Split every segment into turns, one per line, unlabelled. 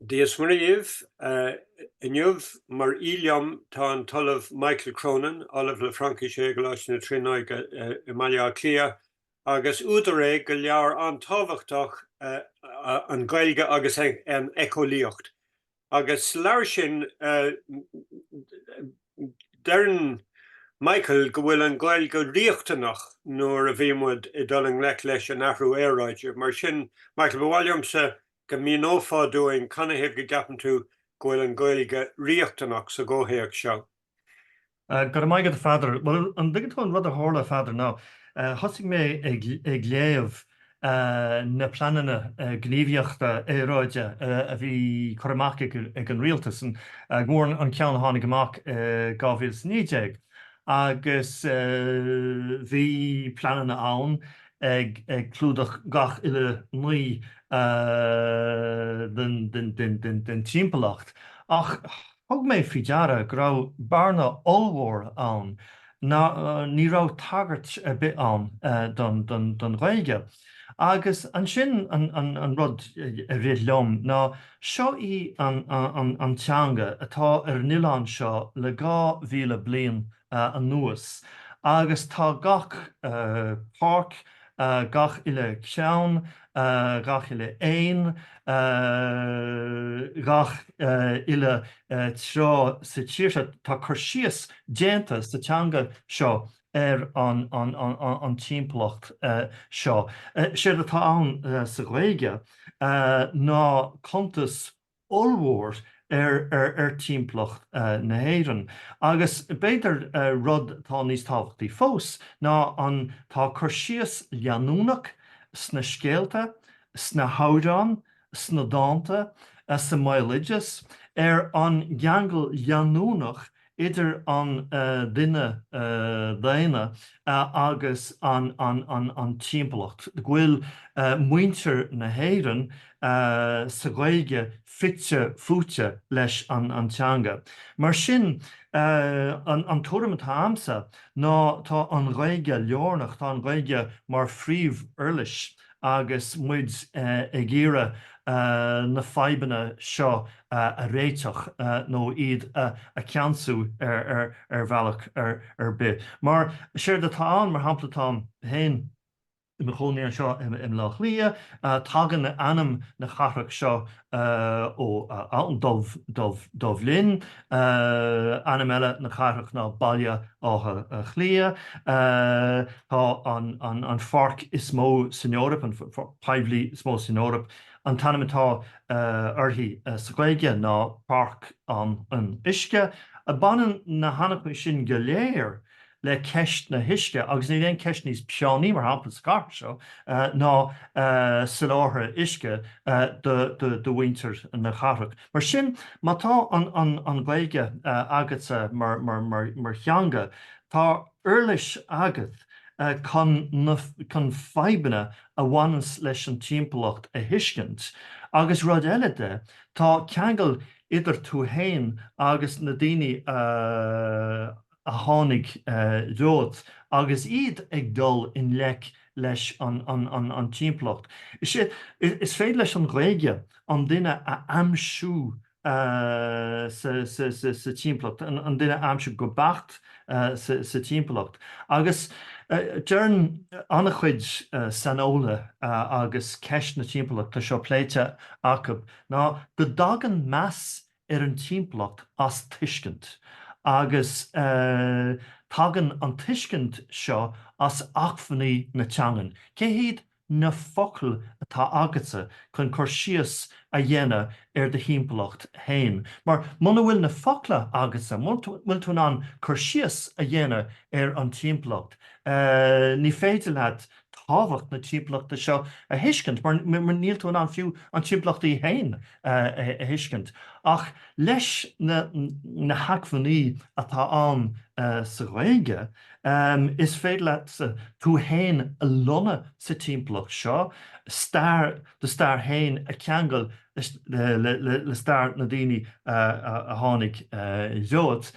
Dia is Muire dhaoibh. Inniu, mar aoi liom, tá an tOllamh Michael Cronin, Ollamh le Fraincis é i gColáiste na Tríonóide i mBaile Átha Cliath, agus údar é go leabhar an-tábhachtach, An Ghaeilge agus an Éiceolaíocht. Agus sa leabhar sin, deireann Michael go bhfuil an Ghaeilge riachtanach nuair a bhí muid ag dul i ngleic leis an athrú aeráide. Mar sin, Michael, ba mhaith liomsa go míneofá dúinn canathaobh go gceapann tú go bhfuil an Ghaeilge riachtanach sa gcomhthéacs seo.
Go raibh maith agat, a Pheadair. Bhuel, an dtuigeann tú an rud a tharla, a Pheadair, ná thosaigh mé ag léamh na pleananna gníomhaíochta aeráide a bhí curtha amach ag an rialtas, go mór an ceann a tháinig amach i 2019, agus bhí pleananna ann ag clúdach gach uile ní den timpeallacht. Ach thug mé faoi deara go raibh bearna ollmhór ann, ní raibh tagairt ar bith ann don Ghaeilge. Agus ansin an rud a rith liom ná seo í an teanga atá ar an oileán seo le 2,000 bliain anuas agus tá gach páirc, gach uile cheann, gach uile éan, gach uile trá sa tír seo, tá cur síos déanta sa teanga seo ar an timpeallacht seo. Séard atá ann sa Ghaeilge ná cuntas ollmhór ar timpeallacht na hÉireann. Agus b'fhéidir rud atá níos tábhachtaí fós ná an tá cur síos leanúnach sna scéalta, sna hamhráin, sna dánta, sa mbéaloideas ar an gceangal leanúnach idir an duine daonna agus an timpeallacht, go bhfuil muintir na hÉireann sa Ghaeilge fite fuaite leis an teanga. Mar sin, an tuairim atá a'msa ná tá an Ghaeilge lárnach, tá an Ghaeilge mar phríomh-uirlis agus muid ag iarraidh na fadhbanna seo a réiteach nó iad a cheansú ar bhealach ar bith. Mar séard atá ann, mar shampla, táim féin i mo chónaí anseo i mBaile Átha Cliath, tagann ainm na cathrach seo ó abhainn Dubh, Dubh, Dubh Linn. Ainm eile na cathrach ná Baile Átha Cliath. Tá an pháirc is mó san Eoraip, an pháirc poiblí is mó san Eoraip, an t-ainm atá uirthi sa Ghaeilge ná Páirc an Uisce. Baineann na hainmneacha sin go léir le ceist na huisce agus níl aon cheist níos práinní, mar shampla, sa chathair seo ná soláthar uisce do mhuintir na cathrach. Mar sin, má tá an Ghaeilge agatsa mar theanga, tá uirlis agat chun fadhbanna a bhaineanns leis an timpeallacht a thuiscint. Agus rud eile de, tá ceangal idir tú fhéin agus na daoine a a tháinig romhat agus iad ag dul i ngleic leis an timpeallacht. Is is féidir leis an Ghaeilge an duine a aimsiú sa timpeallacht, an duine a aimsiú go beacht sa timpeallacht. Agus deireann an-chuid saineolaithe agus ceist na timpeallachta seo pléite acu ná go dtagann meas ar an timpeallacht as tuiscint, agus tagann an tuiscint seo as acmhainní na teangan. Cé hiad na focail atá agatsa chun cur síos a dhéanamh ar do thimpeallacht féin? Mar muna bhfuil na focla agatsa, muna bhfuil tú in ann cur síos a dhéanamh ar an timpeallacht, ní féidir leat tábhacht na timpeallachta seo a thuiscint, mar níl tú in ann fiú an timpeallacht í féin a thuiscint. Ach leis na hacmhainní atá ann sa Ghaeilge, is féidir leatsa tú féin a lonnú sa timpeallacht seo, stair, do stair féin a cheangal le stair na daoine a tháinig romhat,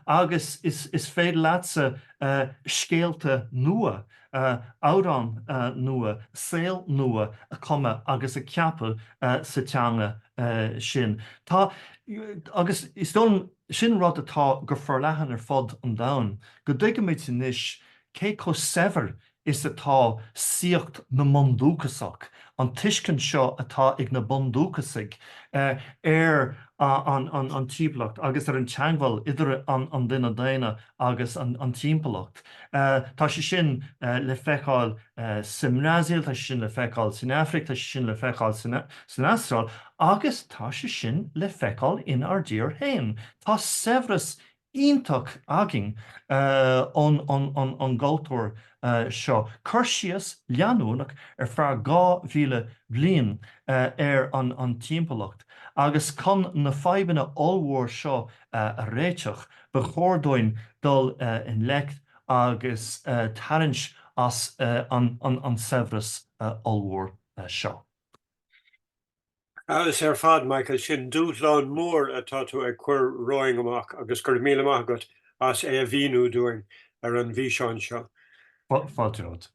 agus is féidir leatsa scéalta nua amhráin nua, saol nua a chumadh agus a cheapadh sa teanga sin. Tá, agus is dóigh liom, sin rud atá go forleathan ar fud an domhain, go dtuigimid anois cé chomh saibhir is atá saíocht na mbundúchasach, an tuiscint seo atá ag na bundúchasaigh ar an timpeallacht agus ar an teagmháil idir an duine daonna agus an timpeallacht. Tá sé sin le feiceáil sa mBrasaíl, tá sé sin le feiceáil san Afraic, tá sé sin le feiceáil san Astráil agus tá sé sin le feiceáil inár dtír féin. Tá saibhreas iontach againn ón gcultúr seo. Cur síos leanúnach ar feadh 2,000 bliain ar an timpeallacht agus chun na fadhbanna ollmhór seo a réiteach, ba chóir dúinn dul i ngleic agus tarraingt as an saibhreas ollmhór seo.
Agus ar fad, Michael, sin dúshlán mór atá tú ag cur romhainn amach agus go raibh míle maith agat as é a mhíniú dúinn ar an bhfíseán seo.
Fáilte romhat.